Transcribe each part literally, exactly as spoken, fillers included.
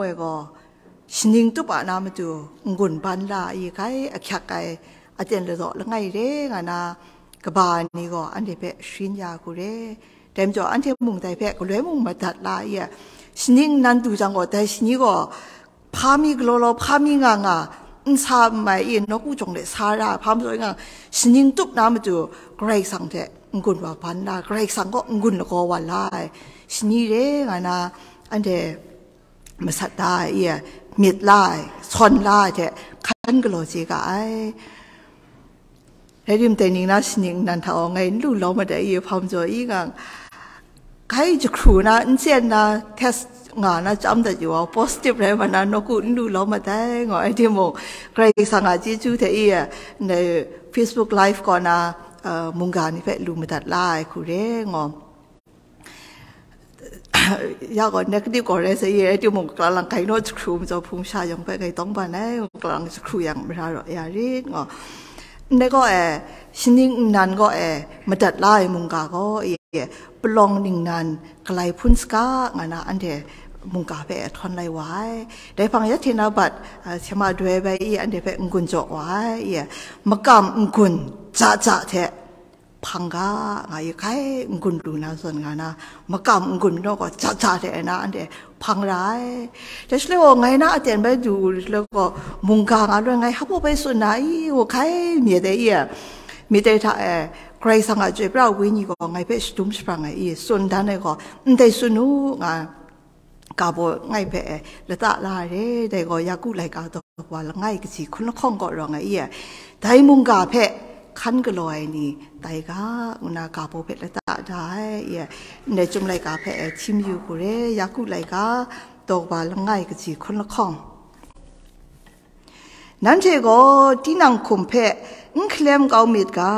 e gaw, shaning tup a na matu n-gun ban la ai, grai ahkyak ai aten ladaw langai re nga na, kaba ni gaw anhte hpe sharin ya hku re. Dai majaw, anhte mung dai hpe galoi mung madat la ai, shaning nnan du jang gaw, dai shani gaw hpa mi galaw law, hpa mi nga nga, n sa n mai i, nawku jawng de sa ra, hpa majaw nga, shaning tup na matu, Karai Kasang hte n-gun wa ban la, Karai Kasang kaw n-gun lagaw wa la ai, shani re nga na, anhte masat da ai, myit la ai, sawn la ai hte hkan galaw chye ga ai. Rai tim dai ning na shaning nnan hta gaw ngai n lu lawm ai, i hpa majaw i nga, grai jahkru na, n chyen na, test nga na chyam dat yu wa, positive rai wa na, nawku n lu lawm ai, ngaw ai timung, Karai Kasang a chyeju hte i, ndai Facebook Live kaw na, uh, mungga ni hpe lu madat la ai hku re, ngaw. Ya gaw, negative gaw rai sa i, rai timung, kalang kai naw jahkru majaw hpung sha yawng hpe ngai tawng ban ai, kalang jahkru yang mara raw ya rit, ngaw. Ndai gaw e, shaning nnan gaw e, madat la ai mungga gaw e, palawng ningnan galai hpun saga nga na anhte mungga hpe e htawn lai wa ai. Dai hpang ya hte na bat, a, sema doi bai i, anhte hpe n-gun jaw wa ai, e, makam n-gun ja ja hte, hpang ga, nga i hkai n-gun lu na zawn nga na, makam n-gun naw gaw ja ja hte na anhte hpang ra ai. Dai shaloi gaw ngai na aten bai du shaloi gaw, mungga nga loi ngai hpa baw bai tsun na i, wa hkai myit dai i, myit dai hta e, Karai Kasang a chyoi pra ai Wenyi gaw ngai hpe shadum shaprang ai i, tsun dan ai gaw, ndai tsun u, nga, ga baw ngai hpe e lata la ai re, dai gaw Yaku laika daw wa langai kaji hkun lahkawng kaw rawng ai i, dai mungga hpe hkan galaw ai ni tai ga, ngu na ga baw hpe lata da ai i, ndai Chyum laika hpe e hti mayu hku re, Yaku laika daw wa langai kaji hkun lahkawng. Nanhte gaw tinang hkum hpe n hkalem kau myit ga,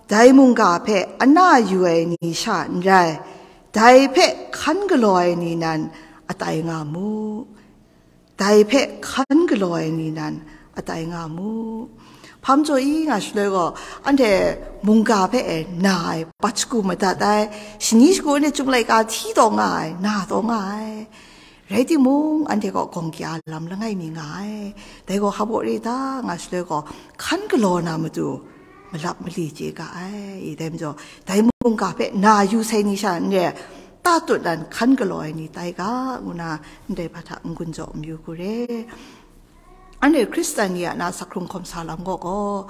dai mungga hpe ana yu ai ni sha n rai, dai hpe hkan galaw ai ni nan atai nga mu. Dai hpe hkan galaw ai ni nan atai nga mu. Hpa majaw i nga shaloi gaw, anhte mungga hpe e na ai, pat shagu madat ai, shani shagu anhte Chyum laika hti taw nga ai, na taw nga ai. Rai timung, anhte gaw gawng kya lam langai mi nga ai. Dai gaw hpa baw re ta nga shaloi gaw, hkan galaw na matu malap mali chye ga ai. I dai majaw, dai mungga hpe na yu sai ni sha n re, tatut nan hkan galaw ai ni tai ga, ngu na ndai hpa hta n-gun jaw mayu hku re. Anhte Hkristan ni a na sak hkrung hkawm sa lam gaw gaw,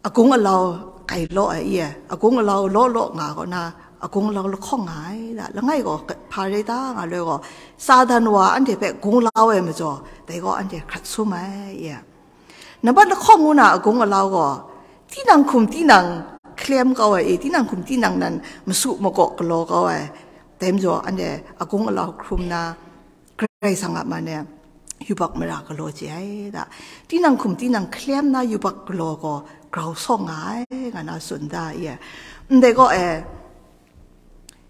agung alau kai law ai i, agung alau law law nga gaw na, agung alau lahkawng nga ai da, langai gaw hpa re ta nga loi gaw, Satan wa anhte hpe gung lau ai majaw, dai gaw anhte hkrat sum ai i. Nambat lahkawng ngu na agung alau gaw, tinang hkum tinang hkalem kau ai i, tinang hkum tinang nan masu makaw galaw kau ai, dai majaw anhte agung alau hkrum na, Karai Kasang a man e yubak mara galaw chye ai da. Tinang hkum tinang hkalem na yubak galaw gaw grau sawng nga ai, nga na tsun da i. Ndai gaw e,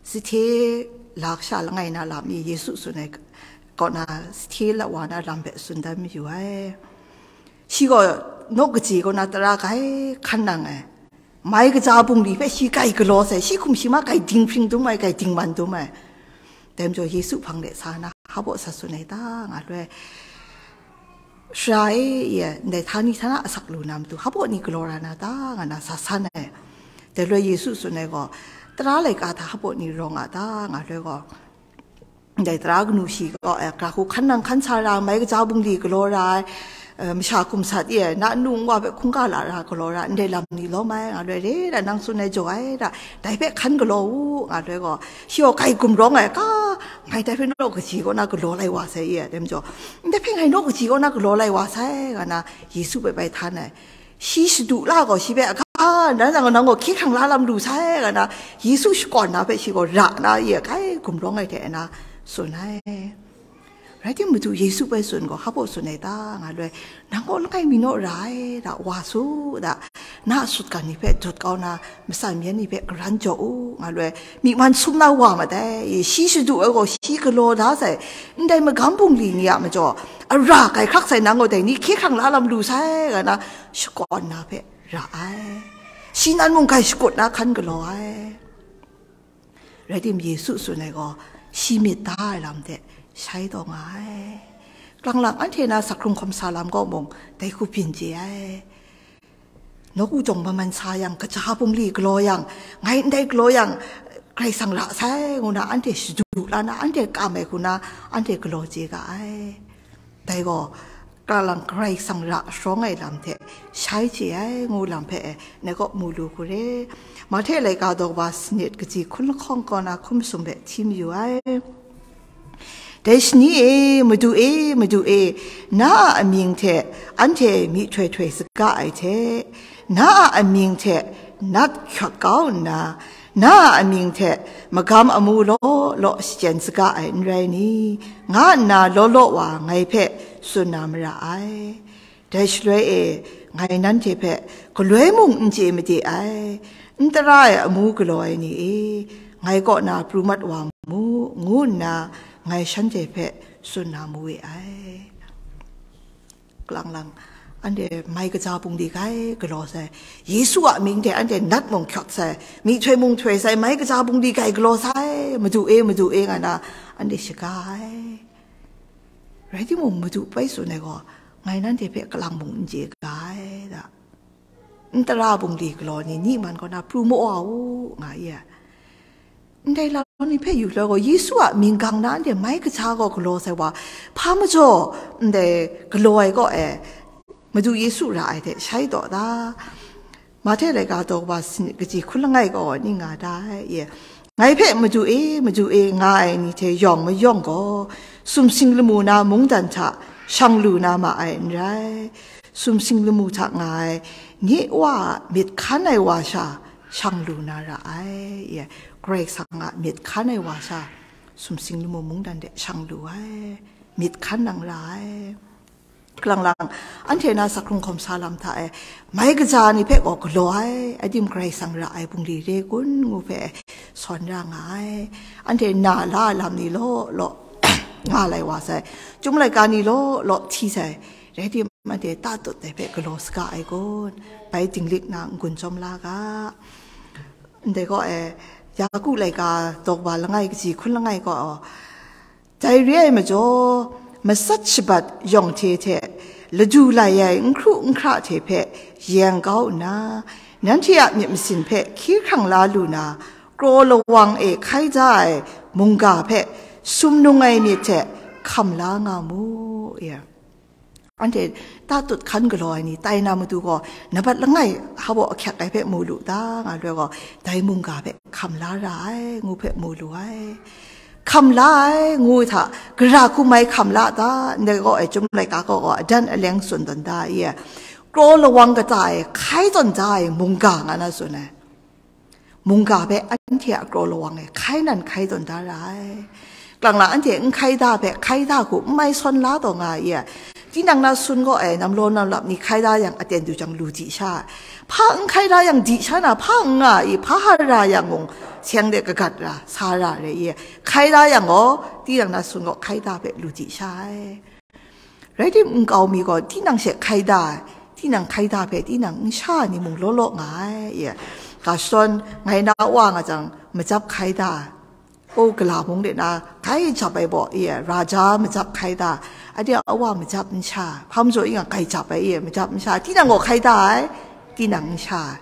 sahte la kasha langai na lam i, Yesu tsun ai kaw na, sahte la wa na lam hpe tsun dan mayu ai. Shi gaw naw kaji kaw na tara grai hkan nang ai. Mai kaja bungli hpe shi grai galaw sai, shi hkum shi ma grai dinghpring dum ai, grai dingman dum ai. Dai majaw Yesu hpang de sa na, hpa baw sa tsun ai ta, nga loi, Sara e, i, ndai htani htana asak lu na matu, hpa baw ni galaw ra na ta, nga na sa san ai. Dai loi Yesu tsun ai gaw, tara laika hta hpa baw ni rawng a ta, nga loi gaw, ndai tara kanu shi gaw, e, gara hku hkan nang hkan sa ra, mai kaja bungli galaw ra ai, e, masha hkum sat e, na nnu nwa hpe hkungga la ra galaw ra, ndai lam ni lawm ai, nga loi re ra nang tsun ai jaw ai ra, dai hpe hkan galaw u, nga loi gaw, shi gaw grai gumrawng ai, ka, ngai dai hpe naw kaji kaw na galaw lai wa sai e, dai majaw, ndai hpe ngai naw kaji kaw na galaw lai wa sai, nga na, Yesu hpe bai htan ai. Shi shadu la gaw, shi hpe, aga, nang, nang, nang gaw hkye hkrang la lam lu sai, nga na, Yesu shakawn na hpe shi gaw ra na, i, grai gumrawng ai hte na tsun ai. Rai timung, madu Yesu bai tsun gaw, hpa baw tsun ai ta, nga loi, nang gaw langai mi naw ra ai, da, wa su, da, na a sutgan ni hpe dut kau na, matsan myan ni hpe karan jaw u, nga loi, myi man sum na wa mat ai, shi shadu ai gaw, shi galaw da sai, ndai magam bungli ni a majaw, ara grai hkrak sai nang gaw dai ni hkye hkrang la lam lu sai, nga na, shakawn na hpe ra ai. Shi nan mung grai shakut na hkan galaw ai. Rai tim, Yesu tsun ai gaw, shi myit da ai lam hte shai taw nga ai. Klang lang anhte na sakhkrung hkawm sa lam gaw mung dai hku byin chye ai. Nawku jawng maman sa yang, kaja bungli galaw yang, ngai ndai galaw yang, Karai Kasang ra sai ngu na anhte shadu la na, anhte kam ai hku na, anhte galaw chye ga ai. Dai gaw, klang lang Karai Kasang ra sharawng ai lam hte shai chye ai ngu lam hpe, ngai kaw mu lu hku re. Mahte laika daw wa sanit kaji hkun lahkawng kaw na hkum masum hpe hti mayu ai. Dai shani e, Madu e, Madu e, na a amying hte anhte myihtoi htoi saga ai hte, na a amying hte nat hkyawt kau nna, na a amying hte magam amu law law shachyen saga ai n rai ni, nga nna law law wa ngai hpe tsun na mara ai. Dai shaloi e, ngai nanhte hpe galoi mung n chye made ai, n tara ai amu galaw ai ni e, ngai kaw na pru mat wa mu, ngu nna ngai shanhte hpe tsun na mawe ai. Klang lang, anhte mai kaja bungli grai galaw sai, Yesu a mying hte anhte nat mung hkyawt sai, myihtoi mung htoi sai, mai kaja bungli grai galaw sai, Madu e, Madu e, nga na anhte shaga ai. Rai timung, Madu bai tsun ai gaw, ngai nanhte hpe kalang mung n chye ga ai da. N tara bungli galaw ni, ni man kaw na pru mawa u, nga i ai. Ndai lam ni hpe yu loi gaw, Yesu a mying gang na anhte mai kaja gaw galaw sai wa, hpa majaw ndai galaw ai kaw e, Madu Yesu ra ai hte shai taw da. Mahte laika daw wa sanit kaji hkun langai gaw ning nga da ai, e. Ngai hpe Madu e, Madu e, nga ai ni hte yawng mayawng gaw, sumsing lamu na mungdan hta shang lu na ma ai n rai. Sumsing lamu hta nga ai nye Wa a myit hkan ai wa sha shang lu na ra ai, e. Karai Kasang a myit hkan ai wa sha, sumsing lamu mungdan de shang lu ai, myit hkan nang ra ai. Klang lang, anhte na sakhkrung hkawm sa lam hta e, mai kaja ni hpe gaw galaw ai, adim Karai Kasang ra ai bungli re kun ngu hpe sawn ra nga ai. Anhte na la lam ni law law nga lai wa sai, Chyum laika ni law law hti sai, rai tim, anhte tatut ai hpe galaw saga ai kun, bai dinglik na n-gun chyawm la ga. Ndai gaw e, Yaku laika daw wa langai kaji hkun langai gaw, dai re ai majaw, matsat shabat yawng hte hte ladu lai ai n hkru n hkra hte hpe yeng kau nna, nanhte a myit masin hpe hkye hkrang la lu na, kraw lawang e hkai da ai mungga hpe sumnung ai myit hte hkam la nga mu, e. Anhte tatut hkan galaw ai ni tai na matu gaw, nabat langai hpaw ahkyak ai hpe mu lu ta, nga loi gaw, dai mungga hpe hkam la ra ai, ngu hpe mu lu ai. Hkam la ai, ngu hta, gara hku mai hkam la ta, ndai gaw ai Chyum laika gaw, gaw adan aleng tsun tawn da i, kraw lawang kata e hkai tawn da ai mungga nga na tsun ai. Mungga hpe anhte a kraw lawang e hkai nan hkai tawn da ra ai. Klang la, anhte n hkai da hpe hkai da hku n mai sawn la taw nga ai. Tinang na sun gaw ai, namlaw namlap ni hkai da yang aten du jang lu di sha ai. Hpa n hkai da yang di sha na, hpa n nga ai, hpa hara yang mung seng de kagat ra, sa ra re i. Hkai da yang gaw, tinang na sun gaw hkai da hpe lu di sha ai. Rai tim, nkau mi gaw tinang she hkai da ai, tinang hkai da hpe tinang n sha ai ni mung law law nga ai, e. Ga shadawn ngai na wa nga jang, majap hkai da ai. O, gala mung de na, grai jap ai baw, e, raja majap hkai da ai. Ade a wa majap n sha ai. Hpa majaw i nga grai jap ai, e, majap n sha ai. Tinang gaw hkai da ai, tinang n sha ai.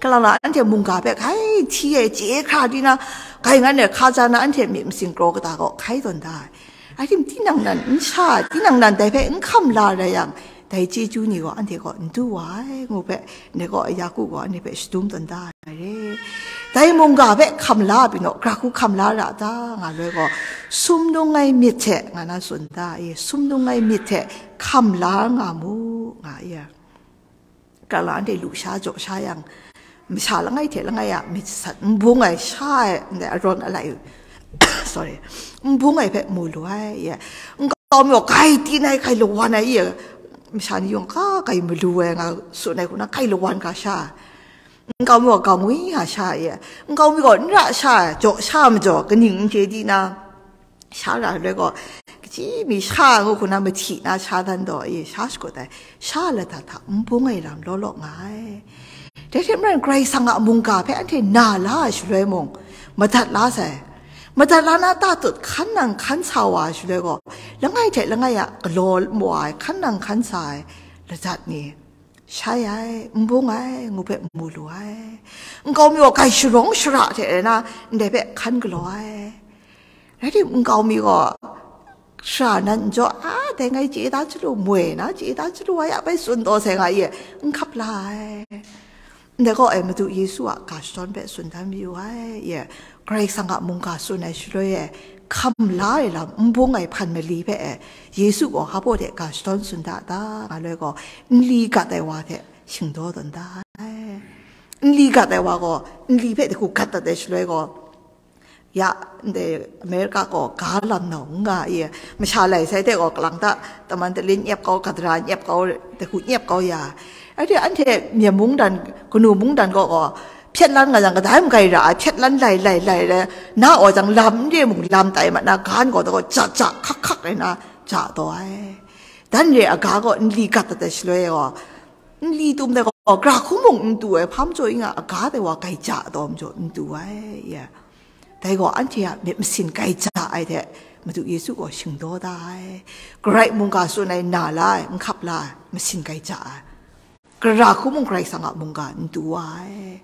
Kalang la, anhte mungga hpe hkai hti ai chye hkra di na, grai ngan ai hka ja na, anhte myit masin kraw kata gaw hkai tawn da ai. Rai tim, tinang nan n sha ai, tinang nan dai hpe n hkam la rai yang, dai chyeju ni gaw anhte gaw n du wa ai, ngu hpe, ndai gaw Yaku gaw anhte hpe shadum tawn da ai re. Dai mungga hpe hkam la pyi naw, gara hku hkam la ra ta, nga loi gaw, sumnung ai myit hte, nga na tsun da ai, sumnung ai myit hte hkam la nga mu, nga i. Kala anhte lu sha jaw sha yang, masha langai hte langai a myit sat n bung ai sha ai, ndai arawn alai, sorry, n bung ai hpe mu lu ai, e. Nkau mi gaw grai tin ai, grai lawan ai, e. Masha ni yawng ga grai malu ai, nga tsun ai hku na, grai lawan ga sha ai. Nkau mi gaw gam ngwi nga sha ai, e. Nkau mi gaw n ra sha ai, jaw sha majaw, kaning n chye di na. Sha ra loi gaw, kaji mi sha ngu hku na mahti na sha dan daw e, sha shakut ai, sha lata hta n bung ai lam law law nga ai. Dai hte maren, Karai Kasang a mungga hpe anhte na la ai shaloi mung, madat la sai. Madat la na tatut hkan nang hkan sa wa ai shaloi gaw, langai hte langai a galaw mawa ai hkan nang hkan sa ai ladat ni, shai ai, n bung ai, ngu hpe mu lu ai. Nkau mi gaw grai sharawng shara hte rai na, ndai hpe hkan galaw ai. Rai tim, nkau mi gaw shara nan n jaw, a, dai ngai chye da chyalu, moi na chye da chyalu, wa ya bai tsun taw sai nga ye, n hkap la ai. Ndai gaw, e, Madu Yesu a ga shadawn hpe tsun dan mayu ai, ye, Karai Kasang a mungga tsun ai shaloi e, hkam la ai lam n bung ai hpan mali hpe, e, Yesu gaw hpa baw de ga shadawn tsun da ta, nga loi gaw, nli gat ai wa hte shingdaw tawn da ai. Nli gat ai wa gaw, nli hpe dagu gat dat ai shaloi gaw, ya, ndai America gaw ga lam nau n nga i, masha lai sai hte gaw kalang ta, taman talin nyep kau, gadara nyep kau, dagu nyep kau ya. Anhte, anhte myen mungdan, kanu mungdan gaw gaw, hpyet lan nga jang, kadai magai ra ai, hpyet lan lai, lai, lai, lai, na wa jang, lam n re mung, lam tai mat na, gan gaw, gaw, ja, ja, hkak, hkak rai na, ja taw ai. Dan re aga gaw, nli gat dat ai shaloi gaw, nli tum dai gaw, gara hku mung n tu ai, hpa majaw i nga, aga dai wa grai ja taw majaw n tu ai, ya. Dai gaw, anhte a myit masin grai ja ai hte, Madu Yesu gaw shingdaw da ai. Karai mungga tsun ai, na la ai, n hkap la ai, masin grai ja ai. Gara hku mung Karai Kasang a mungga n tu wa ai.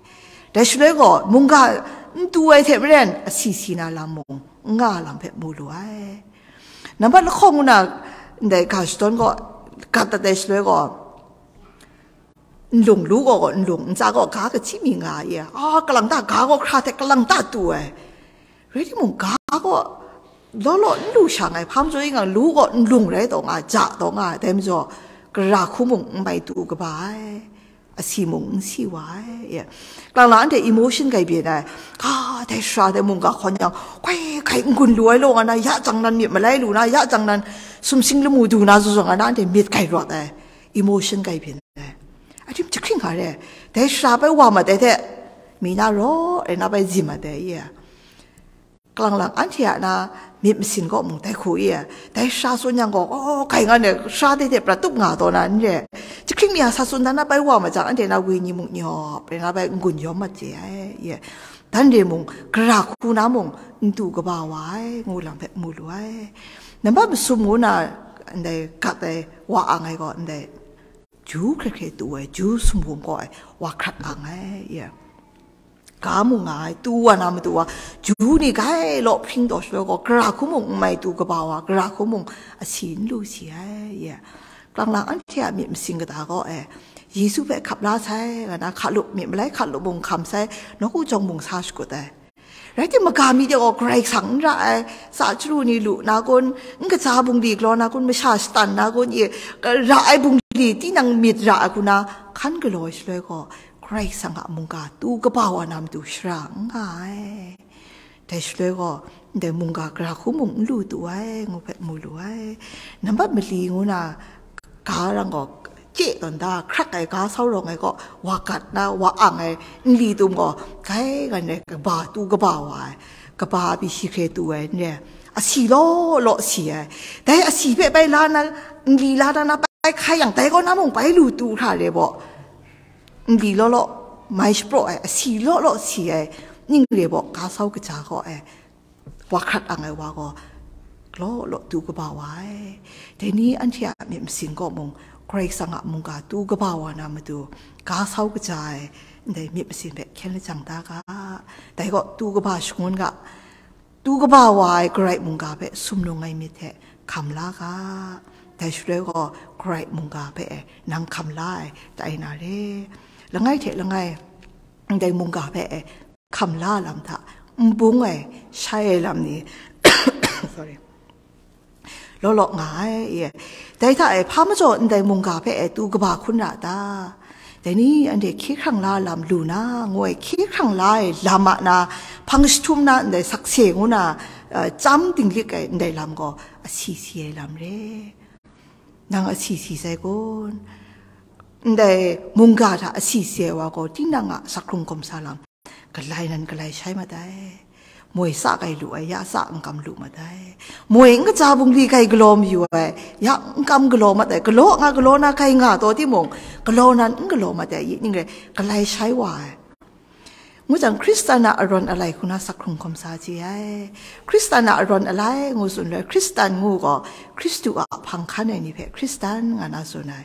Dai shaloi gaw, mungga n tu ai hte maren, asi si na lam mung, n nga lam hpe mu lu ai. Nambat lahkawng ngu na, ndai ga shadawn gaw, gat dat ai shaloi gaw, nlung lu gaw, gaw, nlung ntsa gaw, ga kahti mi nga ye, a, kalang ta ga gaw hkra hte kalang ta tu ai. Rai timung, ga gaw law law n lu sha nga ai, hpa majaw i nga, lu gaw nlung rai taw nga, ja taw nga ai, dai majaw, gara hku mung n mai tu kaba ai, asi mung n si wa ai, ye. Kalang lang anhte emotion grai byin ai, ga, dai sara dai mungga hkawn yang, grai grai n-gun lu ai law nga na, ya jang nan myit malai lu na, ya jang nan sumsing lamu du na, zaw zaw nga na, anhte myit grai rawt ai, emotion grai byin ai. Adim jahkring nga re, dai sara bai wa mat ai hte, mi na raw rai na bai zim mat ai, ye. Kalang lang anhte a na myit masin kaw mung dai hku i, dai sara tsun yang gaw, oh, grai nga ne, sara de de prat tup nga taw na n re. Jahkring mi a sa tsun dan na bai wa ma jang, anhte na wenyi mung nyawp rai na bai n-gun yawm mat je ai, ye. Dan re mung, gara hku na mung, n tu kaba wa ai, ngu lam hpe mu lu ai. Nambat masum ngu na, ndai gat ai, wa ang ai gaw, ndai, Ju hkrai hkrai tu ai, Ju sumhkum kaw ai, wa hkrat ang ai, ye. Ga mung nga ai, tu wa na matu wa, Ju ni grai law hpring taw shaloi gaw, gara hku mung n mai tu kaba wa, gara hku mung asi n lu si ai, ye. Kalang lang anhte a myit masin kata gaw, e, Yesu hpe hkap la sai, nga na hkalup, myit malai hkalup mung hkam sai, nawku jawng mung sa shakut ai. Rai timung, maga mi de gaw Karai Kasang n ra ai, sa chyaru ni lu na kun, n kaja bungli galaw na kun, masha shatan na kun, i, ra ai bungli tinang myit ra ai hku na, hkan galaw ai shaloi gaw, Karai Kasang a mungga tu kaba wa na matu shara n nga ai. Dai shaloi gaw, ndai mungga gara hku mung n lu tu ai, ngu hpe mu lu ai. Nambat mali ngu na, ga rang gaw, chye tawn da, hkrak ai ga sau rawng ai gaw, wa gat na, wa ang ai nli tum gaw, grai ngan ai kaba tu kaba wa ai, kaba pyi shi hkre tu ai n re, asi law law si ai. Dai asi hpe bai la na, nli la da na bai hkai yang, dai kaw na mung bai lu tu hkra re baw, nli law law mai shapraw ai, asi law law si ai, ning re baw, ga sau kaja gaw ai, wa hkrat ang ai wa gaw, law law tu kaba wa ai. Dai ni anhte a myit masin kaw mung, Karai Kasang a mungga tu kaba wa na matu, ga sau kaja ai, ndai myit masin hpe hkyen lajang da ga. Dai gaw tu kaba shangun ga, tu kaba wa ai Karai mungga hpe sumnung ai myit hte hkam la ga. Dai shaloi gaw, Karai mungga hpe nang hkam la ai tai na re. Langai hte langai, ndai mungga hpe hkam la lam hta, n bung ai, shai ai lam ni, sorry, law law nga ai, ye. Dai hta e, hpa majaw ndai mungga hpe e tu kaba hkun ra ta? Dai ni anhte hkye hkrang la lam lu na, ngu ai, hkye hkrang la ai lam a na, hpang jahtum na, ndai sakse ngu na, eh, chyam dinglik ai ndai lam gaw, asi si ai lam re. Nang asi si sai kun? Ndai mungga hta asi si ai wa gaw, tinang a sakrung gumsa lam, galai nan galai shai mat ai. Moi sa grai lu ai, ya sa n kam lu mat ai. Moi n kaja bungli grai galaw mayu ai, ya n kam galaw mat ai. Galaw nga galaw na grai nga taw timung, galaw nan n galaw mat ai, yi ning rai, galai shai wa ai. Ngu jang, Hkristan a arawn alai hku na sak hkrung hkawm sa chye ai. Hkristan a arawn alai ngu tsun le, Hkristan ngu gaw Hkristu a hpang hkan ai ni hpe Hkristan nga na tsun ai.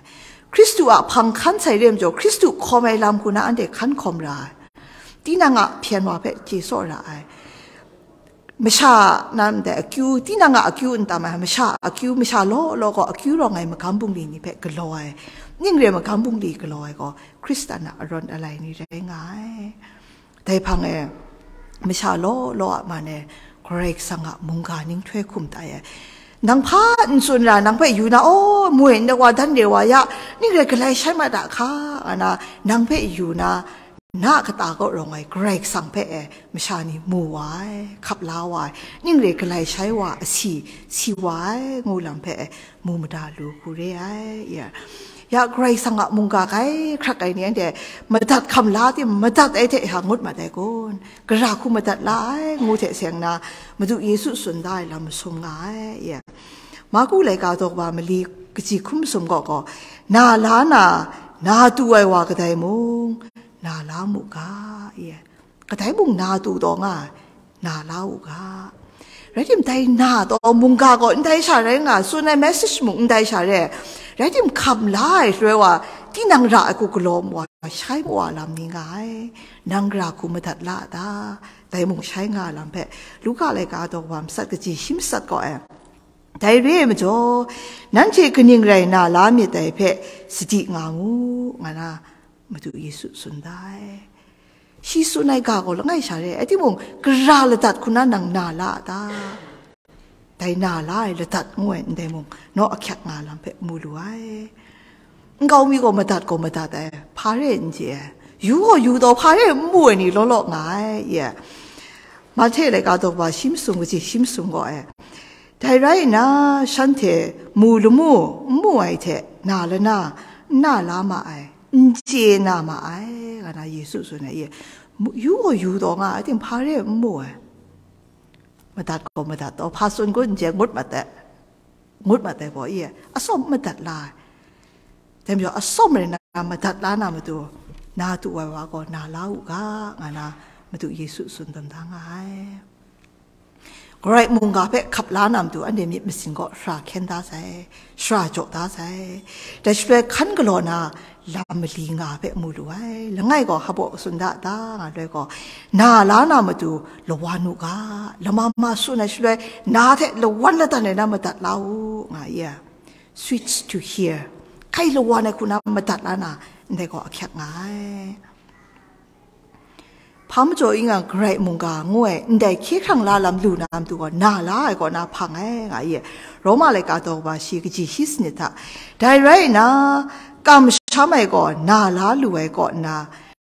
Hkristu a hpang hkan sai re majaw, Hkristu hkawm ai lam hku na anhte hkan hkawm ra ai. Tinang a hpyen wa hpe chye saw ra ai. Masha na ndai akyu, tinang a akyu n tam ai, masha a akyu, masha law law gaw akyu rawng ai magam bungli ni hpe galaw ai, ning re magam bungli galaw ai gaw Hkristan a arawn alai ni rai nga ai. Dai hpang e, masha law law a man e, Karai Kasang a mungga ninghtoi hkum tai ai. Nang hpa n tsun ra, nang hpe yu na, aw, mu e, ndai wa dan re wa ya, ning re galai shai mat a hka, nga na, nang hpe yu na, na a kata kaw rawng ai Karai Kasang hpe e, masha ni mu wa ai, hkap la wa ai, ning re galai shai wa, asi si wa ai, ngu lam hpe e, mu mada lu hku re ai, ya. Ya, Karai Kasang a mungga kai hkrak ai ni anhte madat hkam la tim, madat ai hte ha ngut mat ai kun? Gara hku madat la ai, ngu hte seng na, Madu Yesu tsun da ai lam masum nga ai, ya. Marku laika daw wa mali kaji hkum masum gaw gaw, na la na, na tu ai wa kadai mung, na la mu ga, ya. Kadai mung na tu taw nga, na la u ga. Rai tim, dai na taw mungga gaw ndai sha rai nga, tsun ai message mung ndai sha re. Rai tim, hkam la ai shaloi wa, tinang ra ai hku galaw mu wa, shai mu wa lam ni nga ai. Nang gara hku madat la a ta? Dai mung shai nga ai lam hpe, Luka laika daw wa matsat kaji shi matsat gaw ai. Dai re ai majaw, nanhte kaning rai na la myit dai hpe sadi nga mu, nga na Madu Yesu tsun da ai. Shi tsun ai ga gaw langai sha re ai, timung, gara ladat hku na nang na la a ta? Dai na la ai ladat ngu ai ndai mung, naw ahkyak nga lam hpe mu lu ai. Nkau mi gaw madat gaw madat ai, hpa re n chye ai. Yu gaw yu taw, hpa re n mu ai ni law law nga ai, ye. Mahte laika daw wa shi masum kaji shi masum gaw ai. Dai rai nna, shanhte mu lamu n mu ai hte na lana, n na la ma ai, n chye na ma ai, nga na Yesu tsun ai, ye. Mu-, yu gaw yu taw nga ai, ting hpa re n mu ai. Madat gaw madat taw, hpa tsun kun n chye, ngut mat ai. Ngut mat ai gaw, i, atsawm madat la ai. Dai majaw, atsawm rai na madat la na matu, na tu ai wa gaw na la u ga, nga na Madu Yesu tsun tawn da nga ai. Karai mungga hpe hkap la na matu, anhte myit masin gaw sara hkyen da sai, sara jaw da sai. Dai shaloi hkan galaw na, lam mali nga hpe mu lu ai. Langai gaw, hpaw tsun da ta, nga loi gaw, na la na matu lawan u ga, lama ma tsun ai shaloi, na hte lawan ladan ai na madat la u, nga i a. Switch to hear. Hkai lawan ai hku na madat la na, ndai gaw ahkyak nga ai. Hpa majaw i nga, Karai mungga ngu ai, ndai hkye hkrang la lam lu na matu gaw, na la ai kaw na hpang ai, nga i. Roma laika daw wa shi kaji shi sanit hta. Dai rai nna, kamsham ai gaw na la lu ai kaw nna,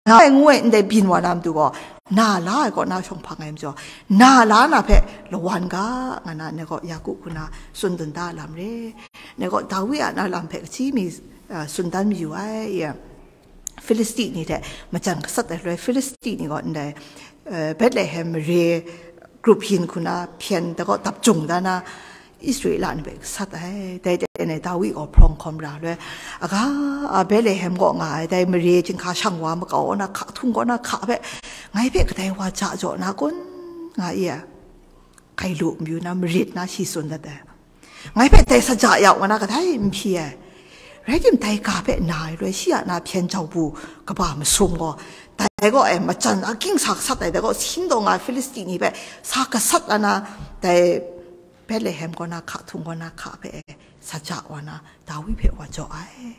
na ai ngu ai ndai byin wa na matu gaw, na la ai kaw na shawng hpang ai majaw, na la na hpe lawan ga, nga na, ndai gaw Yaku hku na tsun dun da lam re. Ndai gaw Dawi a na lam hpe kaji mi, ah, tsun dan mayu ai, i. Filisti ni hte majan gasat ai shaloi, Filisti ni gaw ndai, eh, Betlehem mare grup yin hku na hpyen da gaw dap jung da na, Israela ni hpe gasat ai. Dai teng e Dawi gaw hprawng hkawm ra loi, aga, a, Betlehem kaw nga ai dai mare chyinghka shang wa makau na hka htung kaw na hka hpe, ngai hpe kadai wa ja jaw na kun, nga i a. Hkai lu mayu na, marit na shi tsun dat ai. Ngai hpe dai saja ya wa na kadai n hpyi ai. Rai tim, dai ga hpe na ai loi, shi a na hpyen jau bu kaba masum gaw, dai gaw e majan a ging sa gasat ai, dai gaw sindawng a Filisti ni hpe sa gasat la na, dai Betlehem kaw na hka htung kaw na hka hpe e saja wa na, Dawi hpe wa jaw ai.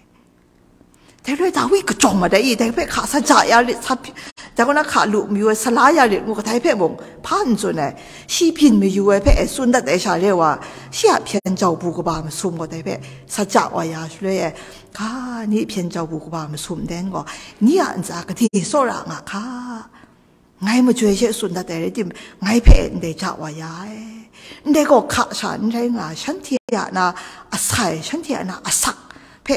Dai loi Dawi kajawng mat ai i, dai hpe hka saja ya lit, sa hpyi, dai kaw na hka lu mayu ai, sa la ya lit ngu, kadai hpe mung hpa n tsun ai. Shi byin mayu ai hpe e tsun dat ai sha re wa, shi a hpyen jau bu kaba masum gaw dai hpe saja wa ya shaloi e, ga, ni hpyen jau bu kaba masum den gaw, ni a ntsa gade tsawra nga hka. Ngai majoi she tsun dat ai rai tim, ngai hpe ndai ja wa ya ai. Ndai gaw hka sha n rai nga, shanhte a na asai, shanhte a na asak hpe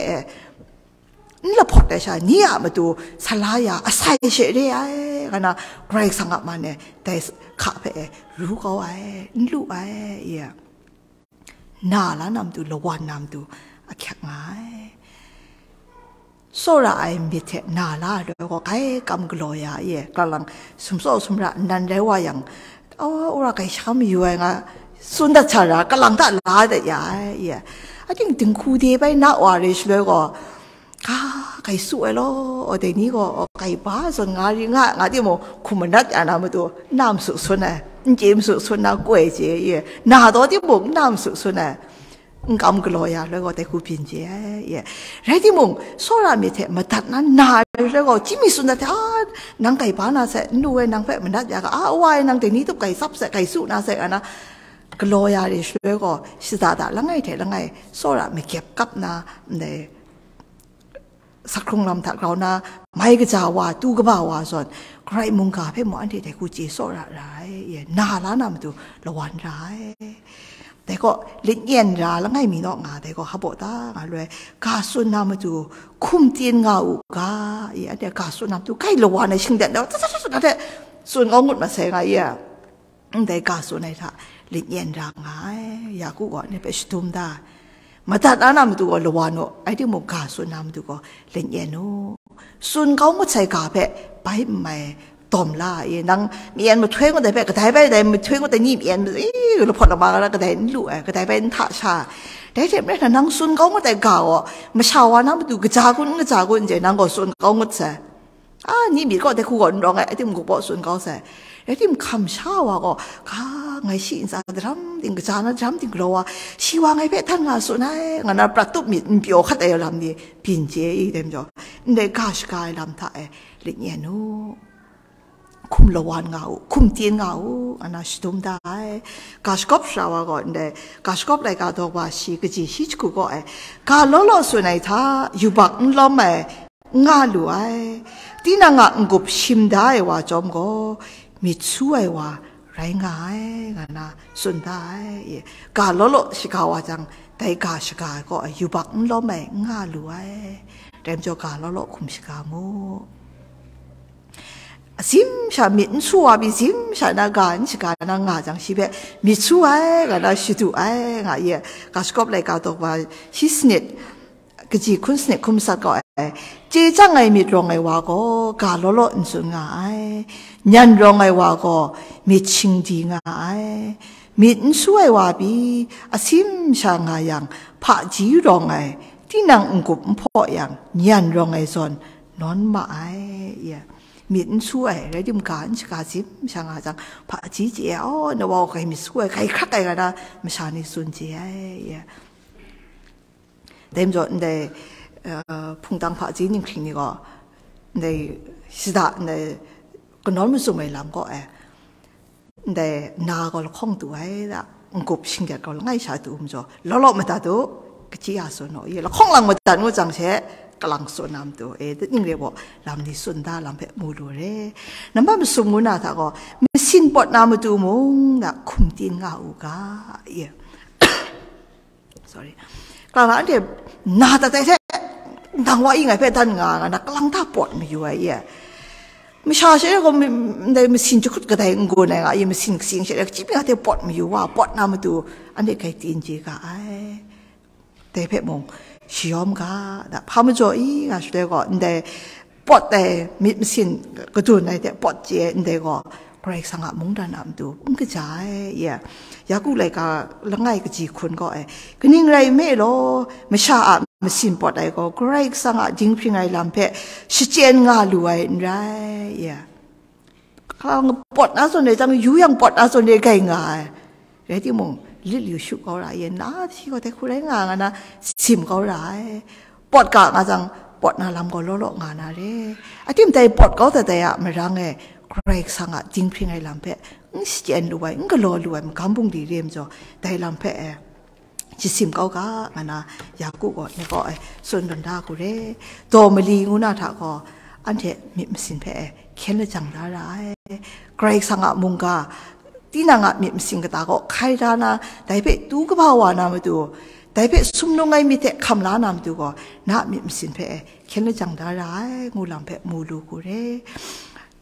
n lahpawt ai sha ni a matu sa la ya asai she re ai, nga na Karai Kasang a man e dai hka hpe ru kau ai, n lu ai, i. Na la na matu, lawan na matu ahkyak nga ai. Tsawra ai myit hte na la ai loi gaw, grai kam galaw ya e, kalang sumtsaw sumra nnan rai wa yang, aw, wora grai sha mayu ai nga, tsun dat sa ra, kalang hta la dat ya ai e. Ating dinghku de bai na wa re shaloi gaw, ga, grai su ai law, dai ni gaw, grai ba zawn nga ri nga, nga timung, hkum manat ya na matu, n na masu sun ai, n chye masu sun na koi chye e, na taw timung, n na masu sun ai. N kam galaw ya loi gaw, dai hku byin chye ai e. Rai timung, tsawra myit hte madat na na ai loi gaw, chyim mi tsun dat hte, a, nang grai ba na sai, n lu ai, nang hpe manat ya ga, a, wa ai, nang dai ni tup grai tsap sai, grai su na sai, nga na, galaw ya re shaloi gaw, shada da langai hte langai, tsawra makyep kap na, ndai, sakhkrung lam hta grau na, mai kaja wa, tu kaba wa zawn, Karai mungga hpe mung anhte dai hku chye tsawra ra ai, e, na la na matu lawan ra ai. Dai gaw, lanyen ra langai mi naw nga, dai gaw, hpaw ta nga loi, ga tsun na matu, hkum tyin nga u ga, e, anhte ga tsun na matu, grai lawan ai shinglet na, ta, ta, ta, ta, ta, tsun kau ngut masai nga, e. Ndai ga tsun ai hta lanyen ra nga ai, Yaku gaw anhte hpe shadum da ai. Madat na na matu gaw lawan u, rai timung, ga tsun na matu gaw lanyen u. Tsun kau ngut sai ga hpe bai n mai dawm la e, nang mayen mahtoi ngut ai hpe, kadai bai dai mahtoi ngut ai ni mayen, e, lahpawt lama kadai n lu ai, kadai bai n hta sha ai. Dai hte maren na, nang tsun kau ngut ai ga gaw, masha wa na matu kaja kun, n kaja kun, n chye, nang gaw tsun kau ngut sai. A, ni myit gaw dai hku gaw n rawng ai, rai timung, guk baw tsun kau sai. Rai timung, hkam sha wa gaw, ga, ngai shi ntsa daram ting, kaja na daram ting galaw wa, shi wa ngai hpe htan nga tsun ai, nga na prat tup myit n pyaw hkat ai lam ni byin chye i, dai majaw, ndai ga shaga ai lam hta e lanyen u. Hkum lawan nga u, hkum tyin nga u, nga na shadum da ai. Ga shagawp sara wa gaw, ndai ga shagawp laika daw wa shi kaji shi jahku gaw e, ga law law tsun ai hta, yubak n lawm ai, nga lu ai. Tinang a n-gup shim da ai wa chyawm gaw, myit su ai wa rai nga ai, nga na tsun da ai. Ga law law shaga wa jang, dai ga shaga ai gaw yubak n lawm ai, n nga lu ai. Dai majaw, ga law law hkum shaga mu. Asim sha myit n su wa pyi, asim sha na ga n shaga na nga jang, shi hpe myit su ai, nga na shadu ai, nga ye. Ga shagawp laika daw wa shi sanit, kaji hkun sanit hkun matsat gaw ai, chye chyang ai myit rawng ai wa gaw, ga law law n tsun nga ai, nyan rawng ai wa gaw, myit shingdi nga ai, myit n su ai wa pyi, asim sha nga yang, hpaji rawng ai, tinang n-gup n hpaw yang, nyan rawng ai zawn, nawn ma ai, ye. Myit n su ai, rai timung, ga n shaga, asim sha nga jang, hpaji chye ai, aw, na wa gaw grai myit su ai, grai hkrak ai, nga na masha ni tsun chye ai, ye. Dai majaw, ndai, eh, hpungtang hpaji ninghpring ni gaw, ndai shada, ndai kanawn mazum ai lam gaw, eh, ndai na gaw lahkawng du ai da, n-gup shinglet gaw langai sha du majaw, law law madat u, kaji ya tsun u, ye, lahkawng lang madat ngu jang she, kalang tsun na matu, e, ning re baw, lam ni tsun da lam hpe mu lu re. Nambat masum ngu na hta gaw, masin pawt na matu mung, da hkum tyin nga u ga, ye. Sorry. Kalang na anhte na dat ai hte, ndang wa i ngai hpe dan nga, nga na kalang hta pawt mayu ai, ye. Masha she gaw, mi-, ndai masin jahkut kadai n gun ai nga, ye, masin katsing she, chyip nga hte pawt mayu wa, pawt na matu, anhte grai tyin chye ga ai. Dai hpe mung, shayawm ga, da, hpa majaw i nga shaloi gaw, ndai pawt ai myit masin kadun ai hte pawt chye ai ndai gaw, Karai Kasang a mungdan a matu n kaja ai, ye. Yaku laika langai kaji hkun gaw, e, kaning rai nme law, masha a masin pawt ai gaw, Karai Kasang a dinghpring ai lam hpe shachyen nga lu ai n rai, ye. Hkalang pawt na zawn e, jang yu yang pawt na zawn e, grai nga ai. Rai timung, lit yu shu kau ra, ye na shi gaw dai hku rai nga, nga na sim kau ra ai. Pawt ga nga jang, pawt na lam gaw law law nga na re. Atim dai pawt kau dat ai a marang e, Karai Kasang a dinghpring ai lam hpe, n shachyen lu ai, n galaw lu ai, magam bungli re majaw, dai lam hpe e, shasim kau ga, nga na, Yaku gaw, ni gaw, e, tsun lun da ku re. Daw mali ngu na hta gaw, anhte myit masin hpe, e, hkyen lajang da ra ai. Karai Kasang a mungga, tinang a myit masin kata gaw hkai da na, dai hpe tu kaba wa na matu, dai hpe sumnung ai myit hte hkam la na matu gaw, na a myit masin hpe, e, hkyen lajang da ra ai, ngu lam hpe mu lu ku re.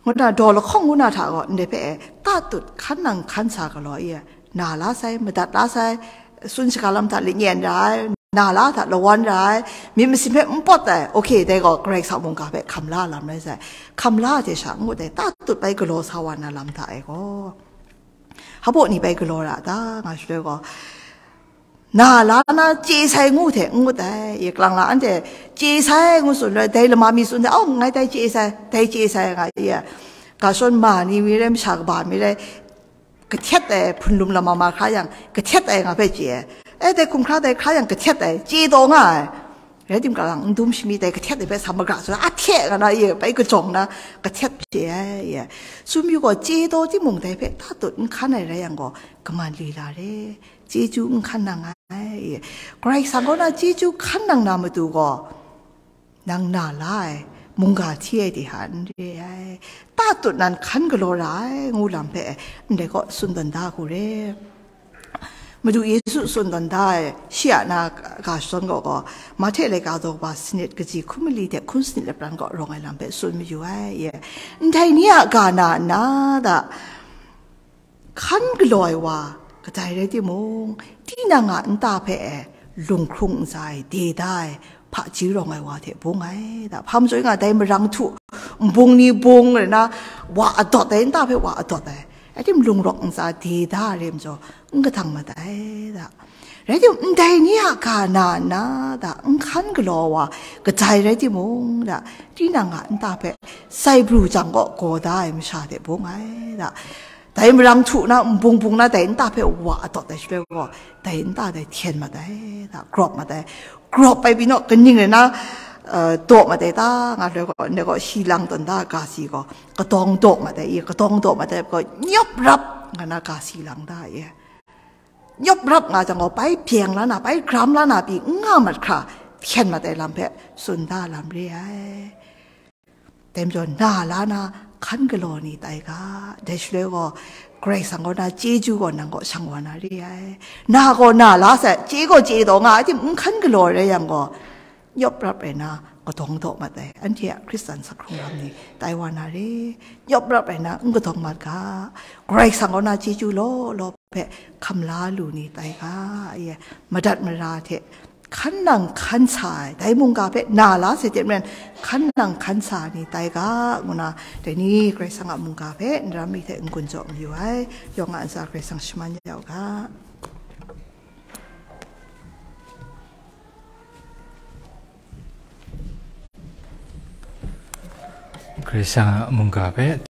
Ngu na, daw lahkawng ngu na hta gaw, ndai hpe, e, tatut hkan nang hkan sa galaw i, na la sai, madat la sai, tsun shaga lam hta lanyen ra ai, na la hta lawan ra ai, myit masin hpe n pawt ai, okay, dai gaw Karai Kasang mungga hpe hkam la lam rai sai, hkam la hte sha n ngut ai, tatut bai galaw sa wa na lam hta e gaw, hpa ni bai galaw ra ta nga shaloi gaw, na la na chye sai ngu hte n ngut ai, ye kalang la anhte chye sai ngu tsun rai, dai lama mi tsun dai, oh, ngai dai chye sai, dai chye sai nga ye, ga shawn ma ni mi rai, masha kaba mi rai, kahtet ai hpunlum lama ma hkra yang, kahtet ai nga hpe chye ai. E, dai hkumhkra dai hkra yang, kahtet ai, chye taw nga ai. Rai timung, kalang n dum shami dai kahtet ai hpe sa magra tsun, a hte nga na ye, bai kajawng na, kahtet chye ai ye. Tsun yu gaw, chye taw timung dai hpe tatut n hkan ai rai yang gaw, kaman lila re, chyeju n hkan nang ai ye. Karai Kasang kaw na chyeju hkan nang na matu gaw, nang na la ai, mungga hti ai de hta n re ai, tatut nan hkan galaw ra ai, ngu lam hpe ndai kaw tsun tawn da hku re. Madu Yesu tsun tawn da ai, shi a na ga shadawn gaw gaw, Mahte laika daw kaba sanit kaji hkun mali hte hkun sanit lapran kaw rawng ai lam hpe tsun mayu ai, ye. Ndai ni a ga na nna da, hkan galaw ai wa kadai rai timung, tinang a nta hpe e lunghkrung ntsa e de da ai hpaji rawng ai wa hte bung ai da. Hpa majaw nga, dai marang htu nbung ni bung rai na, wa adawt ai, nta hpe wa adawt ai, rai tim lungrawk ntsa de da ai re majaw, n kadang mat ai da. Rai tim, ndai ni a ga na nna da, n hkan galaw wa kadai rai timung da, tinang a nta hpe sai bru jang kaw gaw da ai masha hte bung ai da. Dai marang htu na, nbung bung na, dai nta hpe wa adawt ai shaloi gaw, dai nta dai hten mat ai da, grawp mat ai. Grawp ai pyi naw, kaning rai na, eh, daw mat ai ta nga shaloi gaw, ndai gaw shi lang tawn da ga si gaw, kadawng daw mat ai, i, kadawng daw mat ai gaw, nyawp rap nga na ga si lang da, i. Nyawp rap nga jang gaw, bai byeng la na, bai gram la na pyi n nga mat hkra, hkyen mat ai lam hpe tsun da lam re ai. Dai majaw, na la na hkan galaw ni tai ga, dai shaloi gaw, Karai Kasang gaw na chyeju gaw nang kaw shang wa na re ai. Na gaw na la sai, chye gaw chye taw nga ai tim, n hkan galaw rai yang gaw, nyawp rap rai na, kadawng daw mat ai, anhte a Hkristan sahkrung lam ni tai wa na re. Nyawp rap rai na, n kadawng mat ga, Karai Kasang kaw na chyeju law law hpe hkam la lu ni tai ga, ye, madat mara hte hkan nang hkan sa ai, dai mungga hpe na la sai hte maren, hkan nang hkan sa ni tai ga, ngu na, dai ni Karai Kasang a mungga hpe n ram mi hte n-gun jaw mayu ai, yawng a ntsa Karai Kasang shaman ya u ga. Karai Kasang a mungga hpe